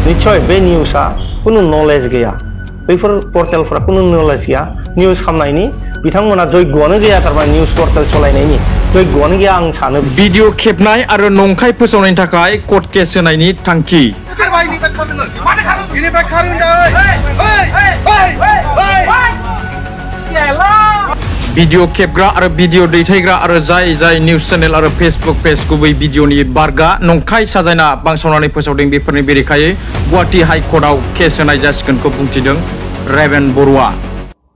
निश्चय बे निउसआ कुनु नलेज गैया बैफोर पर्टेलफोरा कुनु नलेज गैया निउस खालामनायनि बिथांमोना जयग'आनो गैया थारमाने निउस पर्टेल सालायनायनि जयग'आनो गैया आं सानो भिडिअ खेबनाय आरो नंखाय फोसावनायनि थाखाय कर्ट केस होनायनि थांखि भिडिअ खेबग्रा आरो भिडिअ दैथायग्रा आरो जाय निउस चेनेल आरो फेसबुक पेज गुबै भिडिअनि बारगा नंखाय साजायना बांसावनानै फोसावदों बेफोरनि बेरेखायै गुवाहाटी हाइकर्टआव केस होनाय जासिगोनखौ बुंथिदों रेबेन बरुवा।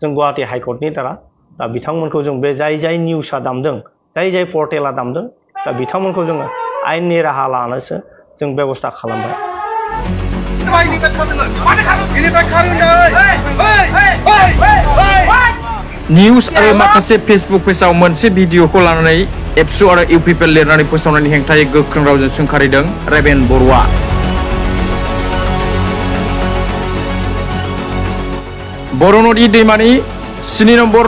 जों गुवाहाटी हाइकर्टनि दारा दा बिथांमोनखौ जों बे जाय निउसआ दामदों जाय पर्टेला दामदों दा बिथांमोनखौ जोङो आयेननि राहा लानोसो जों बेबस्था खालामबाय। निउस आरो माखासे फेसबुक पेजाव मोनसे भिडिअखौ लानानै एबसु आरो इउपिपिएल लिरनानै फोसावनायनि हेंथायै गोख्रों रावजों सोंखारिदों रेबेन बरुवा। बरनदि दैमानि 7 नम्बर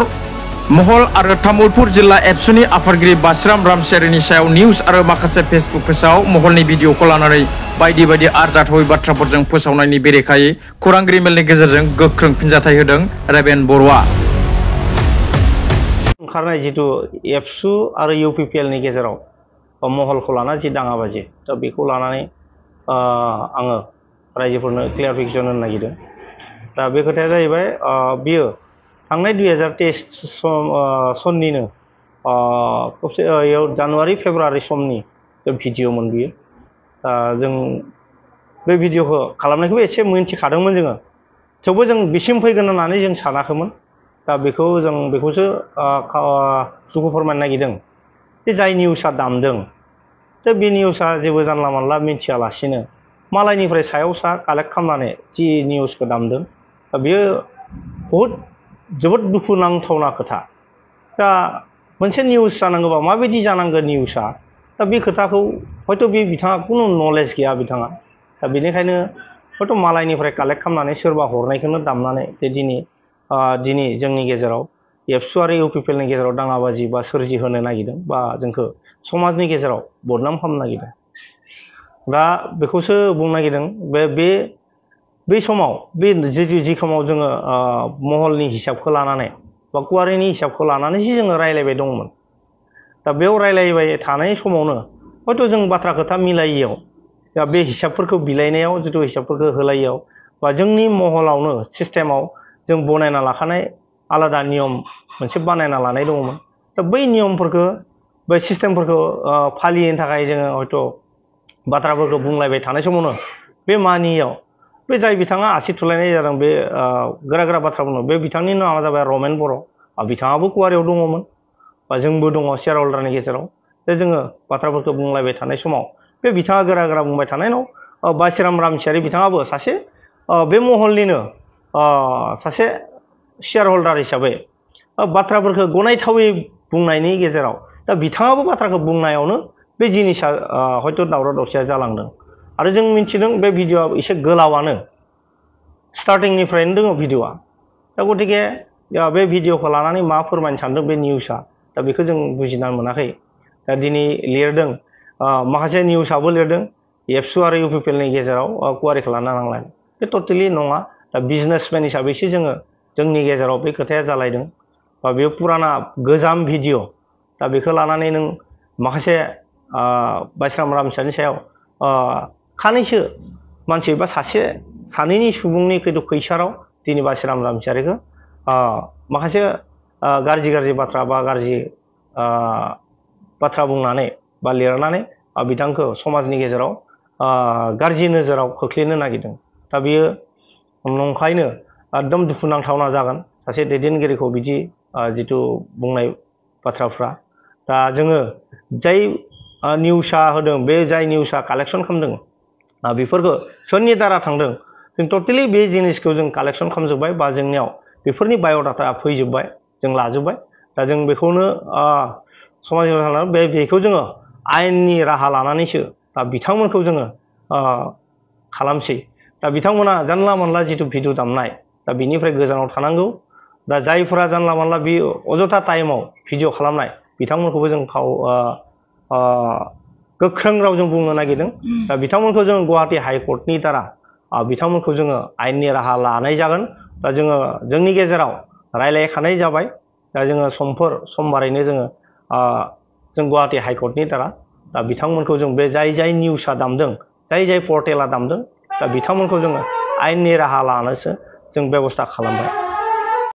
महल आरो तामुलपुर जिल्ला एबसुनि आफादगिरि बासिराम रामसियारिनि सायाव निउस आरो माखासे फेसबुक पेजाव महलनि भिडिअखौ लानानै बायदि आरजाथावै बाथ्राफोरजों फोसावनायनि बेरेखायै खौरांगिरि मेलनि गेजेरजों गोख्रों फिनजाथाय होदों रेबेन बरुवा। ओंखारनाय जितु एबसु आरो इउपिपिएल नि गेजेराव महलखौ लाना जि दाङाबाजि दा बेखौ लानानै आङो रायजोफोरनो क्लियारिफिकेसन होनो नागिरदों। दा बे खोथाया जाहैबाय बियो थांनाय 2023 सननिनो जानुवारि फेब्रुवारि समनि भिडिअमोन बियो। जों बे भिडिअखौ खालामनायखौबो एसे मिन्थिखादोंमोन जोङो थेवबो जों बिसिम फैगोन होननानै जों सानाखैमोन। दा बेखौसो दुखु फोरमायनो नागिरदों जे जाय निउसआ दामदों दा बे निउसआ जेबो जानला मानला मिन्थियालासिनो मालायनिफ्राय सायाव सा कालेक्ट खालामनानै जि निउसखौ दामदों दा बेयो जोबोद दुखु नांथावना खोथा। दा मोनसे निउस जानांगौबा माबायदि जानांगोन निउसआ दा बे खोथाखौ हयथ' बे बिथाङा खुनु नलेज गैया बिथाङा। दा बेनिखायनो हयथ' मालायनिफ्राय कालेक्ट खालामनानै सोरबा हरनायखौनो दामनानै जे दिनै जोंनि गेजेराव एबसु आरो इउपिपिएल नि गेजेराव दाङाबाजि बा सोरजिहोनो नागिरदों बा जोंखौ समाजनि गेजेराव बदनाम खालामनो नागिरदों। दा बेखौसो बुंनो नागिरदों बे समाव जि समाव जोङो महलनि हिसाबखौ लानानै बा कुवारिनि हिसाबखौ लानानैसो जोङो रायलायबाय दंमोन। दा बेयाव रायलायबाय थानाय समावनो हयथ' जों बाथ्रा खोथा मिलायियाव दा बे हिसाबफोरखौ बिलायनायाव जितु हिसाबफोरखौ होलायियाव बा जोंनि महलावनो सिस्टेमाव जों बनायना लाखानाय आलादा नियम मोनसे बानायना लानाय दङमोन। दा बै नियमफोरखौ बै सिस्टेमफोरखौ फालियैनि थाखाय जोङो हयथ' बाथ्राफोरखौ बुंलायबाय थानाय समावनो बे मानियाव बे जाय बिथाङा आसि थुलायनाय जादों बे गोरा बाथ्रा बुङो बे बिथांनि नामा जाबाय रमेन बर'। बिथाङाबो कुवारियाव दङमोन बा जोंबो दङ शेयार हल्डारनि गेजेराव। बे जोङो बाथ्राफोरखौ बुंलायबाय थानाय समाव बे बिथाङा गोरा बुंबाय थानायनाव बासिराम रामसियारि बिथाङाबो सासे बे महलनिनो सासे शेयार हल्डार हिसाबै बाथ्राफोरखौ गनायथावै बुंनायनि गेजेराव दा बिथाङाबो बाथ्राखौ बुंनायावनो बे जिनिसा हयथ' दावराव दावसिया जालांदों। आरो जों मिथिदों बे भिडिअआ एसे गोलावानो स्टार्टिंनिफ्रायनो दङ भिडिअआ। दा गतिके बे भिडिअखौ लानानै मा फोरमायनो सानदों बे निउसआ दा बेखौ जों बुजिना मोनाखै। दा दिनै लिरदों माखासे निउसआबो लिरदों एबसु आरो इउपिपिएल नि गेजेराव कुवारिखौ लाना नांलायनाय बे टटेलि नङा। दा बिजनेसमेन हिसाबैसो जोंनि गेजेराव बे खोथाया जालायदों बा बेयो पुराना गोजाम भिडिअ। दा बेखौ लानानै नों माखासे बासिराम रामसियारिनि सायाव खानैसो मानसि बा सानैनि सुबुंनि खैसाराव दिनै बासिराम रामसियारिखौ माखासे गाज्रि बाथ्रा बा गाज्रि बाथ्रा बुंनानै बा लिरनानै बिथांखौ समाजनि गेजेराव गाज्रि नोजोराव खोख्लैनो नागिरदों। दा बेयो नंखायनो एकदम दुखुनांथावना जागोन सासे दैदेनगिरिखौ बिदि जितु बुंनाय बाथ्राफ्रा। दा जोङो जाय निउसआ होदों बे जाय निउसआ कालेक्सन खालामदों बेफोरखौ सोरनि दारा थांदों जों टटेलि बे जिनिसखौ जों कालेक्सन खालामजोब्बाय बा जोंनियाव बेफोरनि बाय'डाटा फैजोब्बाय जों लाजोब्बाय। दा जों बेखौनो समाजाव बेखौ जोङो आयेननि राहा लानानैसो दा बिथांमोनखौ जोङो खालामसै। दा बिथांमोना जानला मानला जितु भिडिअ दामनाय दा बिनिफ्राय गोजानाव थानांगौ। दा जायफोरा जानला मानला बे अजथा टाइमाव भिडिअ खालामनाय बिथांमोनखौबो जों गोख्रों रावजों बुंनो नागिरदों। दा बिथांमोनखौ जों गुवाहाटी हाइकर्टनि दारा बिथांमोनखौ जोङो आयेननि राहा लानाय जागोन। दा जोङो जोंनि गेजेराव रायलायखानाय जाबाय। दा जोङो समबारैनो जोङो जों गुवाहाटी हाइकर्टनि दारा दा बिथांमोनखौ जों बे जाय निउसआ दामदों, जाय पर्टेला दामदों, दा बिथांमोनखौ जोङो आयेननि राहा लानोसो जों बेबस्था खालामबाय।